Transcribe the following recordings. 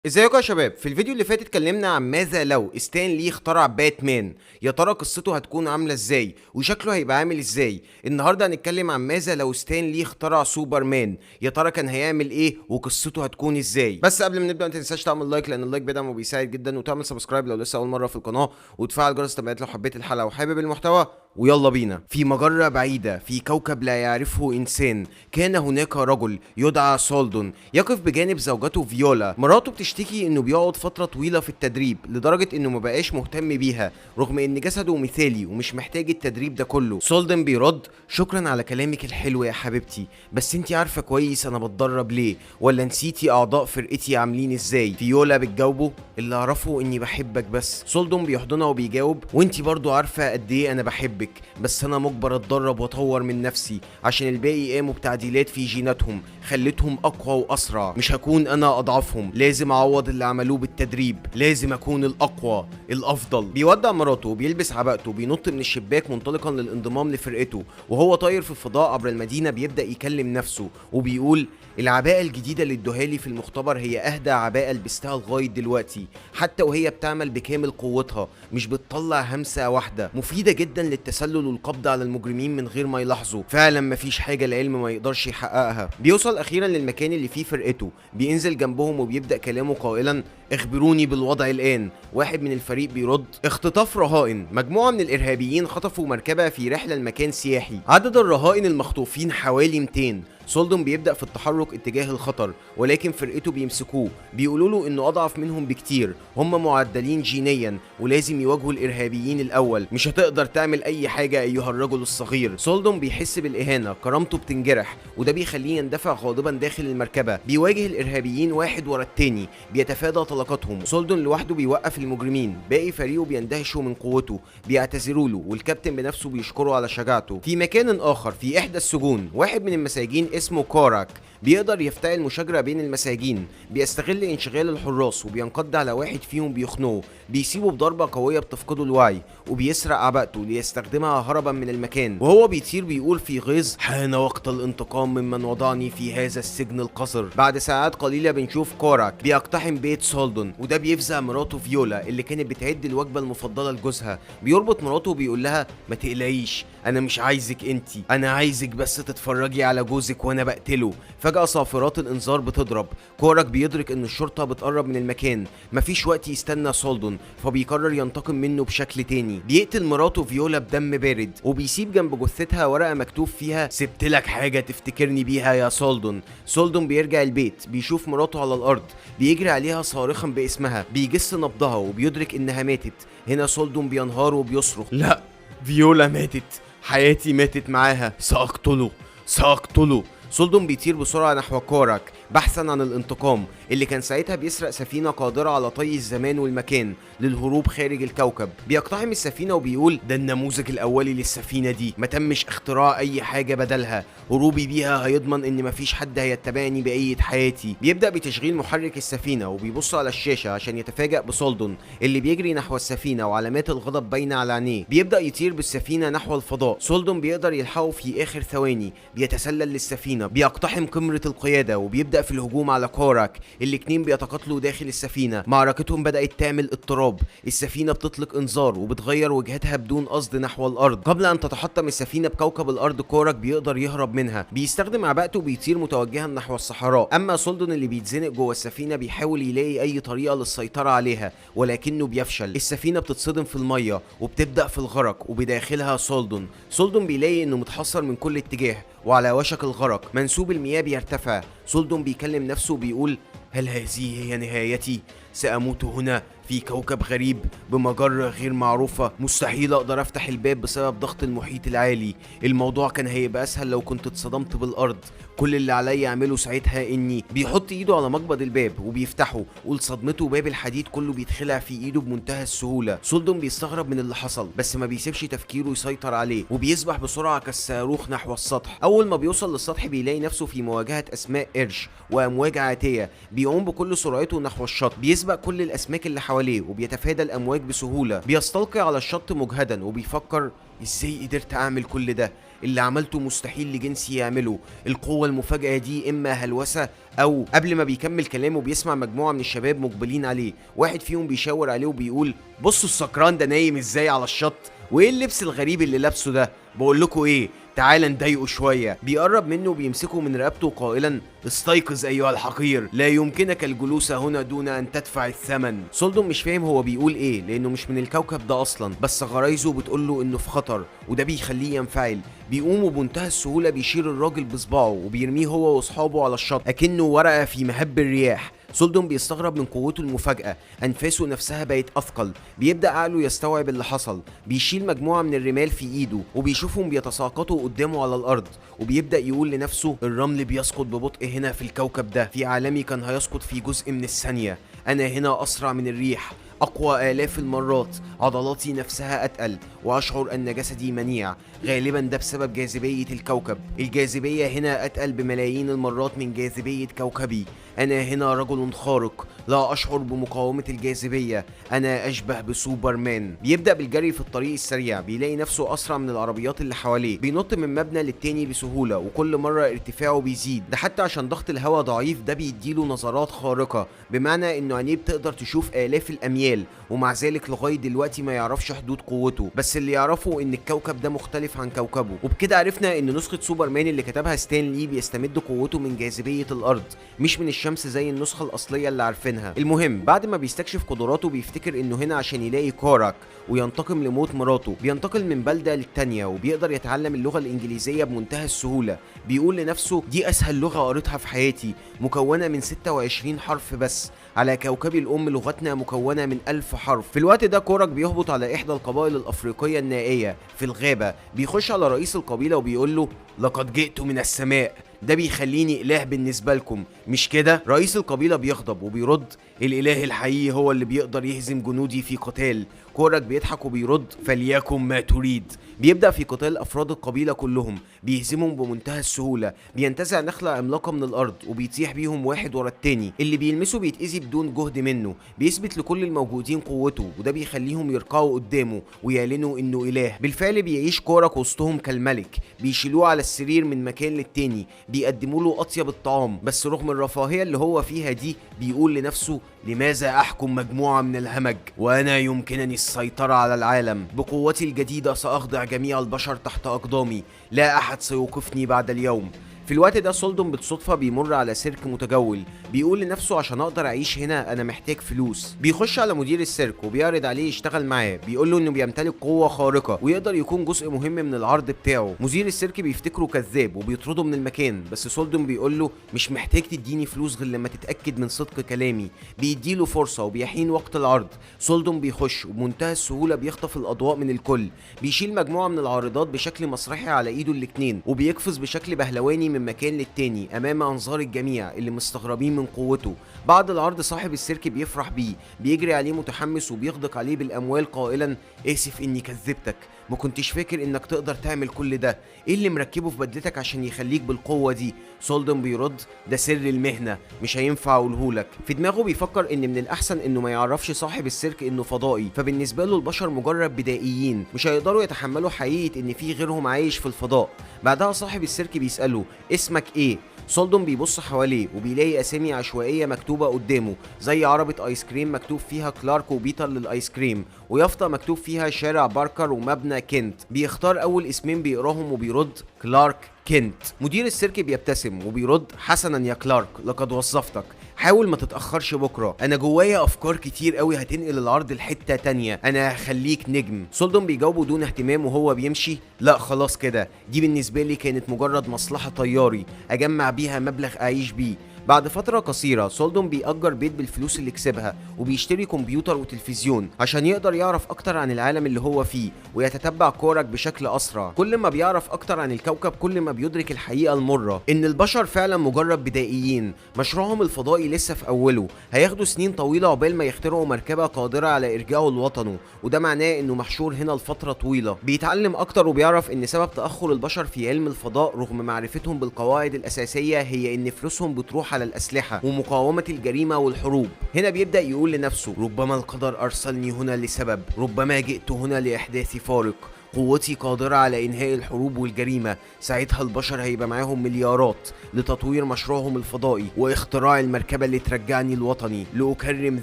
ازيكم يا شباب؟ في الفيديو اللي فات اتكلمنا عن ماذا لو ستان لي اخترع باتمان، يا ترى قصته هتكون عامله ازاي وشكله هيبقى عامل ازاي؟ النهارده هنتكلم عن ماذا لو ستان لي اخترع سوبرمان، يا ترى كان هيعمل ايه وقصته هتكون ازاي؟ بس قبل ما نبدا ما تنساش تعمل like، لان ال like بيدعم وبيساعد جدا، وتعمل subscribe لو لسه اول مرة في القناة، وتفعل جرس التنبيهات لو حبيت الحلقة وحابب المحتوى. ويلا بينا. في مجرة بعيدة في كوكب لا يعرفه إنسان، كان هناك رجل يدعى سولدون يقف بجانب زوجته فيولا. مراته بتشتكي إنه بيقعد فترة طويلة في التدريب لدرجة إنه مبقاش مهتم بيها، رغم إن جسده مثالي ومش محتاج التدريب ده كله. سولدن بيرد: شكرا على كلامك الحلو يا حبيبتي، بس انتي عارفة كويس أنا بتدرب ليه، ولا نسيتي أعضاء فرقتي عاملين إزاي؟ فيولا بتجاوبه: اللي أعرفه إني بحبك بس. سولدون بيحضنها وبيجاوب: وانتي برضو عارفة قد إيه أنا بحبك، بس انا مجبر اتدرب واطور من نفسي عشان الباقي قاموا بتعديلات في جيناتهم خلتهم اقوى واسرع، مش هكون انا اضعفهم، لازم اعوض اللي عملوه بالتدريب، لازم اكون الاقوى الافضل. بيودع مراته وبيلبس عباءته، بينط من الشباك منطلقا للانضمام لفرقته. وهو طاير في الفضاء عبر المدينة بيبدا يكلم نفسه وبيقول: العباءة الجديدة اللي ادوها لي في المختبر هي اهدى عباءة لبستها لغاية دلوقتي، حتى وهي بتعمل بكامل قوتها مش بتطلع همسة واحدة، مفيدة جدا للتسلل والقبض على المجرمين من غير ما يلاحظوا. فعلا مفيش حاجة العلم ما يقدرش يحققها. بيوصل اخيرا للمكان اللي فيه فرقته، بينزل جنبهم وبيبدأ كلامه قائلا: اخبروني بالوضع الآن. واحد من الفريق بيرد: اختطاف رهائن، مجموعة من الإرهابيين خطفوا مركبة في رحلة لمكان سياحي، عدد الرهائن المخطوفين حوالي 200. سولدون بيبدأ في التحرك اتجاه الخطر، ولكن فرقته بيمسكوه، بيقولوا له انه اضعف منهم بكتير، هم معدلين جينيا ولازم يواجهوا الارهابيين الاول، مش هتقدر تعمل اي حاجة ايها الرجل الصغير. سولدون بيحس بالاهانة، كرامته بتنجرح، وده بيخليه يندفع غاضبا داخل المركبة. بيواجه الارهابيين واحد ورا التاني، بيتفادى طلقاتهم. سولدون لوحده بيوقف المجرمين، باقي فريقه بيندهشوا من قوته، بيعتذروا له، والكابتن بنفسه بيشكره على شجاعته. في مكان اخر في احدى السجون، واحد من المساجين اسمه كوراك بيقدر يفتعل مشاجرة بين المساجين، بيستغل انشغال الحراس وبينقض على واحد فيهم، بيخنقه، بيسيبه بضربة قوية بتفقده الوعي، وبيسرق عباءته ليستخدمها هربا من المكان. وهو بيطير بيقول في غيظ: حان وقت الانتقام ممن وضعني في هذا السجن القذر. بعد ساعات قليلة بنشوف كوراك بيقتحم بيت سولدون، وده بيفزع مراته فيولا اللي كانت بتعد الوجبة المفضلة لجوزها. بيربط مراته وبيقول لها: ما تقلقيش، انا مش عايزك انتي، انا عايزك بس تتفرجي على جوزك وانا بقتله. فجأة صافرات الانذار بتضرب، كوراك بيدرك ان الشرطة بتقرب من المكان، مفيش وقت يستنى سولدون، فبيقرر ينتقم منه بشكل تاني. بيقتل مراته فيولا بدم بارد، وبيسيب جنب جثتها ورقة مكتوب فيها: سبت لك حاجة تفتكرني بيها يا سولدون. سولدون بيرجع البيت، بيشوف مراته على الارض، بيجري عليها صارخا باسمها، بيجس نبضها وبيدرك انها ماتت. هنا سولدون بينهار وبيصرخ: لا، فيولا ماتت، حياتي ماتت معاها، سأقتله سأقتله. سولدون بيطير بسرعة نحو كوراك بحثا عن الانتقام، اللي كان ساعتها بيسرق سفينة قادرة على طي الزمان والمكان للهروب خارج الكوكب. بيقتحم السفينة وبيقول: ده النموذج الأولي للسفينة دي، ما تمش اختراع أي حاجة بدلها، هروبي بيها هيضمن إن مفيش حد هيتبعني بقية حياتي. بيبدأ بتشغيل محرك السفينة وبيبص على الشاشة عشان يتفاجأ بسولدون اللي بيجري نحو السفينة وعلامات الغضب باينة على عينيه. بيبدأ يطير بالسفينة نحو الفضاء، سولدون بيقدر يلحقه في آخر ثواني، بيتسلل للسفينة، بيقتحم قمة القيادة وبيبدأ في الهجوم على كوراك. الاتنين بيتقاتلوا داخل السفينة، معركتهم بدأت تعمل اضطراب، السفينة بتطلق انذار وبتغير وجهتها بدون قصد نحو الأرض. قبل أن تتحطم السفينة بكوكب الأرض، كوراك بيقدر يهرب منها، بيستخدم عباءته وبيطير متوجها نحو الصحراء. أما سولدون اللي بيتزنق جوه السفينة بيحاول يلاقي أي طريقة للسيطرة عليها ولكنه بيفشل. السفينة بتتصدم في المية وبتبدأ في الغرق وبداخلها سولدون. سولدون بيلاقي إنه متحصر من كل اتجاه وعلى وشك الغرق، منسوب المياه بيرتفع. سولدون بيكلم نفسه وبيقول: هل هذه هي نهايتي؟ سأموت هنا في كوكب غريب بمجرة غير معروفة، مستحيل أقدر أفتح الباب بسبب ضغط المحيط العالي، الموضوع كان هيبقى أسهل لو كنت اتصدمت بالأرض، كل اللي عليا أعمله ساعتها إني. بيحط إيده على مقبض الباب وبيفتحه، ولصدمته باب الحديد كله بيتخلع في إيده بمنتهى السهولة. سولدون بيستغرب من اللي حصل، بس ما بيسيبش تفكيره يسيطر عليه، وبيسبح بسرعة كالصاروخ نحو السطح. أول ما بيوصل للسطح بيلاقي نفسه في مواجهة أسماء قرش وأمواج عاتية، بيعوم بكل سرعته نحو الشط، بيسبح بيسبق كل الاسماك اللي حواليه وبيتفادى الامواج بسهولة. بيستلقي على الشط مجهدا وبيفكر ازاي قدرت اعمل كل ده؟ اللي عملته مستحيل لجنسي يعمله. القوة المفاجئة دي اما هلوسة او قبل ما بيكمل كلامه بيسمع مجموعة من الشباب مقبلين عليه. واحد فيهم بيشاور عليه وبيقول بصوا السكران ده نايم ازاي على الشط، وايه اللبس الغريب اللي لابسه ده؟ بقول لكم ايه، تعال نضايقه شوية. بيقرب منه وبيمسكه من رقبته قائلا استيقظ ايها الحقير، لا يمكنك الجلوس هنا دون ان تدفع الثمن. سولدون مش فاهم هو بيقول ايه لانه مش من الكوكب ده اصلا، بس غرايزه بتقول له انه في خطر وده بيخليه ينفعل. بيقوم وبمنتهى السهولة بيشير الراجل بصباعه وبيرميه هو واصحابه على الشط اكنه ورقة في مهب الرياح. سولدون بيستغرب من قوته المفاجئة، انفاسه نفسها بقت اثقل. بيبدا عقله يستوعب اللي حصل. بيشيل مجموعة من الرمال في ايده وبيشوفهم بيتساقطوا قدامه على الارض، وبيبدا يقول لنفسه الرمل بيسقط ببطء هنا في الكوكب ده، في عالمي كان هيسقط في جزء من الثانية. انا هنا اسرع من الريح، اقوى الاف المرات، عضلاتي نفسها اتقل، واشعر ان جسدي منيع. غالبا ده بسبب جاذبية الكوكب. الجاذبية هنا اتقل بملايين المرات من جاذبية كوكبي. انا هنا رجل خارق، لا اشعر بمقاومة الجاذبية، انا اشبه بسوبرمان. بيبدأ بالجري في الطريق السريع، بيلاقي نفسه اسرع من العربيات اللي حواليه. بينط من مبنى للتاني بسهولة، وكل مرة ارتفاعه بيزيد. ده حتى عشان ضغط الهواء ضعيف ده بيديله نظرات خارقة، بمعنى انه عينيه بتقدر تشوف الاف الاميال، ومع ذلك لغاية دلوقتي ما يعرفش حدود قوته. بس اللي يعرفه ان الكوكب ده مختلف عن كوكبه. وبكده عرفنا ان نسخة سوبرمان اللي كتبها ستان لي بيستمد قوته من جاذبية الارض، مش من الشمس زي النسخة الأصلية اللي عارفينها. المهم بعد ما بيستكشف قدراته بيفتكر انه هنا عشان يلاقي كوراك وينتقم لموت مراته. بينتقل من بلدة للتانية وبيقدر يتعلم اللغة الإنجليزية بمنتهى السهولة. بيقول لنفسه دي أسهل لغة قريتها في حياتي، مكونة من 26 حرف بس. على كوكبي الأم لغتنا مكونة من 1000 حرف. في الوقت ده كوراك بيهبط على إحدى القبائل الأفريقية النائية في الغابة. بيخش على رئيس القبيلة وبيقول له لقد جئت من السماء، ده بيخليني إله بالنسبة لكم مش كده؟ رئيس القبيلة بيغضب وبيرد الإله الحقيقي هو اللي بيقدر يهزم جنودي في قتال. كوراك بيضحك وبيرد فليكن ما تريد. بيبدأ في قتال أفراد القبيلة كلهم، بيهزمهم بمنتهى السهولة. بينتزع نخلة عملاقة من الأرض وبيطيح بيهم واحد ورا التاني. اللي بيلمسه بيتأذي بدون جهد منه. بيثبت لكل الموجودين قوته، وده بيخليهم يركعوا قدامه ويعلنوا إنه إله. بالفعل بيعيش كوراك وسطهم كالملك. بيشيلوه على السرير من مكان للتاني، بيقدموا له أطيب الطعام. بس رغم الرفاهية اللي هو فيها دي بيقول لنفسه لماذا أحكم مجموعة من الهمج وأنا يمكنني السيطرة على العالم؟ بقوتي الجديدة سأخضع جميع البشر تحت أقدامي، لا أحد سيوقفني بعد اليوم. في الوقت ده سولدون بالصدفة بيمر على سيرك متجول. بيقول لنفسه عشان اقدر اعيش هنا انا محتاج فلوس. بيخش على مدير السيرك وبيعرض عليه يشتغل معاه. بيقول له انه بيمتلك قوة خارقة ويقدر يكون جزء مهم من العرض بتاعه. مدير السيرك بيفتكره كذاب وبيطرده من المكان، بس سولدون بيقول له مش محتاج تديني فلوس غير لما تتأكد من صدق كلامي. بيديله فرصة وبيحين وقت العرض. سولدون بيخش وبمنتهى السهولة بيخطف الاضواء من الكل. بيشيل مجموعة من العارضات بشكل مسرحي على ايده الاتنين، وبيقفز بشكل بهلواني من مكان للتاني امام انظار الجميع اللي مستغربين من قوته. بعد العرض صاحب السيرك بيفرح بيه، بيجري عليه متحمس وبيغدق عليه بالاموال قائلا اسف اني كذبتك، ما كنتش فاكر انك تقدر تعمل كل ده، ايه اللي مركبة في بدلتك عشان يخليك بالقوة دي؟ سولدون بيرد ده سر المهنة مش هينفع اقولهولك. في دماغه بيفكر ان من الاحسن انه ما يعرفش صاحب السيرك انه فضائي، فبالنسبه له البشر مجرد بدائيين مش هيقدروا يتحملوا حقيقة ان في غيرهم عايش في الفضاء. بعدها صاحب السيرك بيساله اسمك ايه؟ سولدون بيبص حواليه وبيلاقي اسامي عشوائية مكتوبة قدامه، زي عربه ايس كريم مكتوب فيها كلارك وبيتر للايس كريم، ويافطه مكتوب فيها شارع باركر ومبنى كنت. بيختار اول اسمين بيقراهم وبيرد كلارك كنت. مدير السيرك بيبتسم وبيرد حسنا يا كلارك، لقد وظفتك، حاول ما تتأخرش بكرة، انا جوايا افكار كتير قوي هتنقل العرض لحتة تانية، انا هخليك نجم. سولدون بيجاوبه دون اهتمام وهو بيمشي لا خلاص كده، دي بالنسبة لي كانت مجرد مصلحة طياري اجمع بيها مبلغ اعيش بيه. بعد فترة قصيرة سولدون بيأجر بيت بالفلوس اللي كسبها وبيشتري كمبيوتر وتلفزيون عشان يقدر يعرف أكتر عن العالم اللي هو فيه ويتتبع كورك بشكل أسرع. كل ما بيعرف أكتر عن الكوكب كل ما بيدرك الحقيقة المرة إن البشر فعلا مجرد بدائيين، مشروعهم الفضائي لسه في أوله، هياخدوا سنين طويلة عقبال ما يخترعوا مركبة قادرة على إرجاعه لوطنه، وده معناه إنه محشور هنا لفترة طويلة. بيتعلم أكتر وبيعرف إن سبب تأخر البشر في علم الفضاء رغم معرفتهم بالقواعد الأساسية هي إن فلوسهم بتروح السلاح على الأسلحة ومقاومة الجريمة والحروب. هنا بيبدأ يقول لنفسه ربما القدر أرسلني هنا لسبب، ربما جئت هنا لإحداث فارق، قوتي قادرة على إنهاء الحروب والجريمة، ساعتها البشر هيبقى معاهم مليارات لتطوير مشروعهم الفضائي واختراع المركبة اللي ترجعني لوطني لأكرم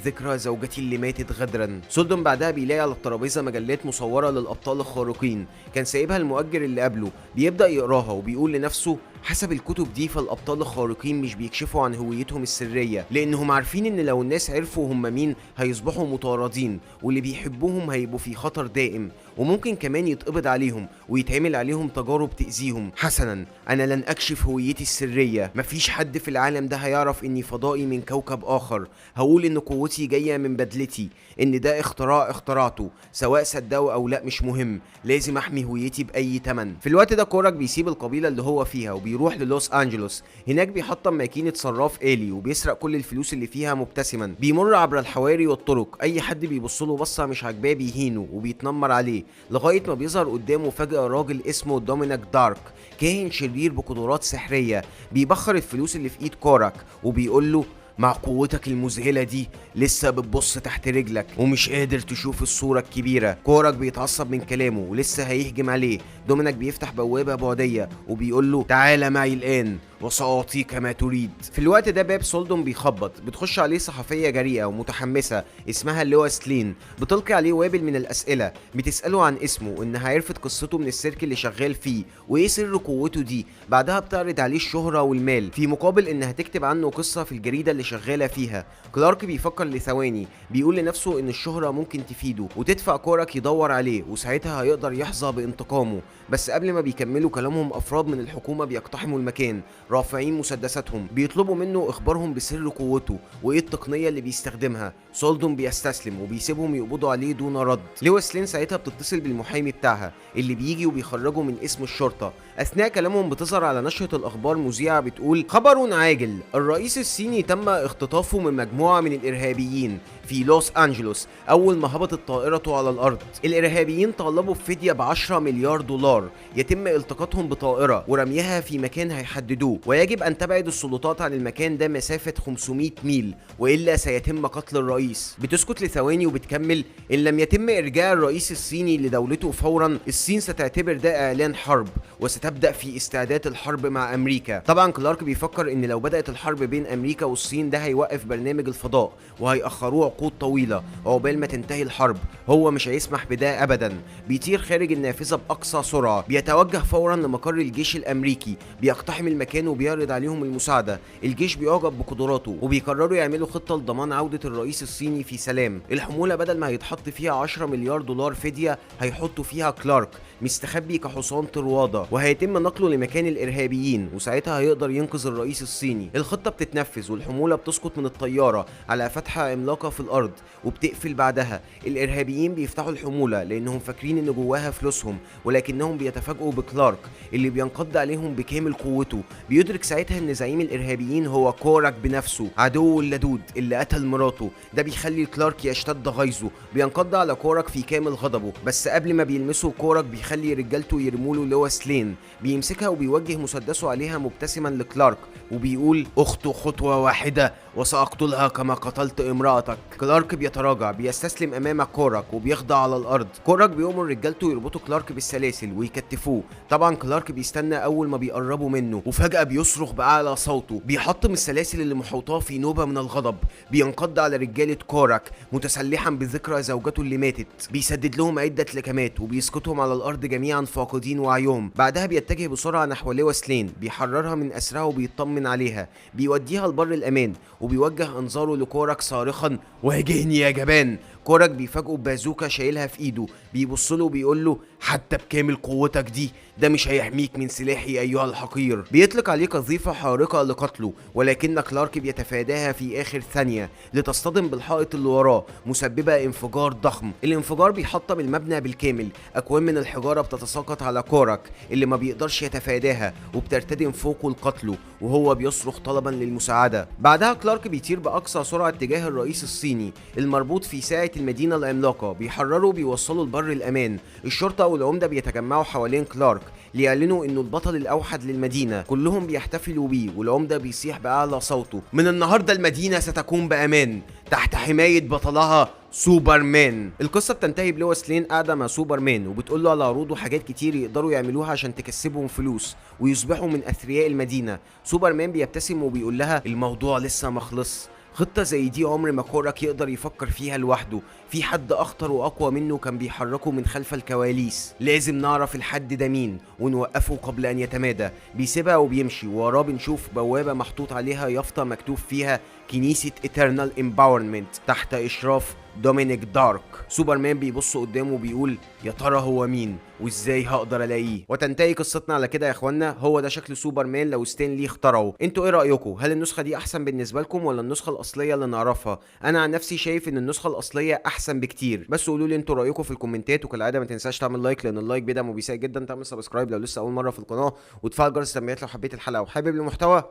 ذكرى زوجتي اللي ماتت غدرا. سولدون بعدها بيلاقي على الترابيزة مجلات مصورة للأبطال الخارقين كان سايبها المؤجر اللي قبله، بيبدأ يقراها وبيقول لنفسه حسب الكتب دي فالأبطال الخارقين مش بيكشفوا عن هويتهم السرية، لأنهم عارفين إن لو الناس عرفوا هم مين هيصبحوا مطاردين، واللي بيحبوهم هيبقوا في خطر دائم، وممكن كمان يتقبض عليهم ويتعمل عليهم تجارب تأذيهم. حسنا، أنا لن أكشف هويتي السرية، مفيش حد في العالم ده هيعرف إني فضائي من كوكب آخر، هقول إن قوتي جاية من بدلتي، إن ده اختراع اخترعته، سواء صدقوا أو لا مش مهم، لازم أحمي هويتي بأي تمن. في الوقت ده كورك بيسيب القبيلة اللي هو فيها وبيروح للوس أنجلوس، هناك بيحطم ماكينة صراف آلي وبيسرق كل الفلوس اللي فيها مبتسما. بيمر عبر الحواري والطرق، أي حد بيبص له بصة مش عاجباه بيهينه وبيتنمر عليه، لغاية ما بيظهر قدامه فجأة راجل اسمه دومينيك دارك، كاهن شرير بقدرات سحرية، بيبخر الفلوس اللي في ايد كورك وبيقول له مع قوتك المذهلة دي لسه بتبص تحت رجلك ومش قادر تشوف الصورة الكبيرة. كورك بيتعصب من كلامه ولسه هيهجم عليه. دومينيك بيفتح بوابة بعدية وبيقول له تعال معي الآن وسأعطيك ما تريد. في الوقت ده باب سولدون بيخبط، بتخش عليه صحفية جريئة ومتحمسة اسمها لويس لين، بتلقي عليه وابل من الأسئلة، بتسأله عن اسمه وإنها عرفت قصته من السيرك اللي شغال فيه وإيه سر قوته دي. بعدها بتعرض عليه الشهرة والمال في مقابل إنها تكتب عنه قصة في الجريدة اللي شغالة فيها. كلارك بيفكر لثواني، بيقول لنفسه إن الشهرة ممكن تفيده وتدفع كورك يدور عليه وساعتها هيقدر يحظى بانتقامه. بس قبل ما بيكملوا كلامهم أفراد من الحكومة بيقتحموا المكان رافعين مسدساتهم، بيطلبوا منه اخبارهم بسر قوته وايه التقنية اللي بيستخدمها. سولدون بيستسلم وبيسيبهم يقبضوا عليه دون رد. لويس لين ساعتها بتتصل بالمحامي بتاعها اللي بيجي وبيخرجه من اسم الشرطة. اثناء كلامهم بتظهر على نشره الاخبار مذيعه بتقول خبر عاجل، الرئيس الصيني تم اختطافه من مجموعة من الارهابيين في لوس انجلوس اول ما هبطت طائرته على الارض. الارهابيين طالبوا بفديه ب10 مليار دولار يتم التقاطهم بطائره ورميها في مكان هيحددوه، ويجب ان تبعد السلطات عن المكان ده مسافة 500 ميل والا سيتم قتل الرئيس. بتسكت لثواني وبتكمل ان لم يتم ارجاع الرئيس الصيني لدولته فورا الصين ستعتبر ده اعلان حرب وستبدا في استعداد الحرب مع امريكا. طبعا كلارك بيفكر ان لو بدات الحرب بين امريكا والصين ده هيوقف برنامج الفضاء وهيأخروه عقود طويلة عقبال ما تنتهي الحرب، هو مش هيسمح بده ابدا. بيطير خارج النافذة باقصى سرعة، بيتوجه فورا لمقر الجيش الامريكي، بيقتحم المكان وبيعرض عليهم المساعدة. الجيش بيعجب بقدراته وبيقرروا يعملوا خطه لضمان عوده الرئيس الصيني في سلام. الحمولة بدل ما هيتحط فيها 10 مليار دولار فدية هيحطوا فيها كلارك مستخبي كحصان طروادة، وهيتم نقله لمكان الارهابيين وساعتها هيقدر ينقذ الرئيس الصيني. الخطة بتتنفذ والحموله بتسقط من الطيارة على فتحه عملاقة في الارض وبتقفل. بعدها الارهابيين بيفتحوا الحمولة لانهم فاكرين ان جواها فلوسهم، ولكنهم بيتفاجئوا بكلارك اللي بينقض عليهم بكامل قوته. بيدرك ساعتها ان زعيم الارهابيين هو كورك بنفسه، عدوه اللدود اللي قتل مراته. ده بيخلي كلارك يشتد غيظه، بينقض على كورك في كامل غضبه. بس قبل ما بيلمسه كورك بيخلي رجالته يرموا له لويس لين، بيمسكها وبيوجه مسدسه عليها مبتسما لكلارك وبيقول اخطو خطوة واحدة وسأقتلها كما قتلت امرأتك. كلارك بيتراجع، بيستسلم امام كورك وبيخضع على الارض. كورك بيأمر رجالته يربطوا كلارك بالسلاسل ويكتفوه. طبعا كلارك بيستنى اول ما بيقربوا منه وفجأة بيصرخ بأعلى صوته، بيحطم السلاسل اللي محوطاه في نوبة من الغضب. بينقض على رجالة كورك متسلحا بذكرى زوجته اللي ماتت، بيسدد لهم عدة لكمات وبيسقطهم على الارض جميعا فاقدين وعيهم. بعدها بيتجه بسرعة نحو لويس لين، بيحررها من اسرها وبيطمن عليها، بيوديها لبر الامان وبيوجه انظاره لكورك صارخا واجهني يا جبان. كورك بيفاجئه ببازوكا شايلها في ايده، بيبص له وبيقول له حتى بكامل قوتك دي ده مش هيحميك من سلاحي ايها الحقير. بيطلق عليه قذيفه حارقه لقتله، ولكن كلارك بيتفاداها في اخر ثانية لتصطدم بالحائط اللي وراه مسببه انفجار ضخم. الانفجار بيحطم المبنى بالكامل، اكوام من الحجارة بتتساقط على كورك اللي ما بيقدرش يتفاداها وبترتدم فوقه لقتله وهو بيصرخ طلبا للمساعدة. بعدها كلارك بيطير باقصى سرعة اتجاه الرئيس الصيني المربوط في ساعة المدينة العملاقة، بيحرره وبيوصله لبر الامان. الشرطة والعمده بيتجمعوا حوالين كلارك ليعلنوا انه البطل الاوحد للمدينة. كلهم بيحتفلوا بيه، والعمدة بيصيح بأعلى صوته: من النهاردة المدينة ستكون بأمان تحت حماية بطلها سوبرمان. القصة بتنتهي بلويس لين قاعدة مع سوبرمان وبتقول له على عروض وحاجات كتير يقدروا يعملوها عشان تكسبهم فلوس ويصبحوا من أثرياء المدينة. سوبرمان بيبتسم وبيقول لها الموضوع لسه ما خلص، خطة زي دي عمر ما كورك يقدر يفكر فيها لوحده، في حد أخطر وأقوى منه كان بيحركه من خلف الكواليس، لازم نعرف الحد ده مين ونوقفه قبل أن يتمادى. بيسيبها وبيمشي، ووراه بنشوف بوابة محطوط عليها يافطة مكتوب فيها كنيسة Eternal Empowerment تحت إشراف دومينيك دارك. سوبرمان بيبص قدامه وبيقول يا ترى هو مين وازاي هقدر الاقيه. وتنتهي قصتنا على كده يا اخوانا. هو ده شكل سوبرمان لو ستان لي اخترعه. انتوا ايه رايكم؟ هل النسخة دي احسن بالنسبة لكم ولا النسخة الاصلية اللي نعرفها؟ انا عن نفسي شايف ان النسخة الاصلية احسن بكتير، بس قولوا لي انتوا رايكم في الكومنتات. وكالعادة ما تنساش تعمل like لان ال like بيدعم وبيساعد جدا، تعمل subscribe لو لسه اول مرة في القناة، وتفعل جرس التنبيهات لو حبيت الحلقة وحابب المحتوى.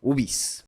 و peace.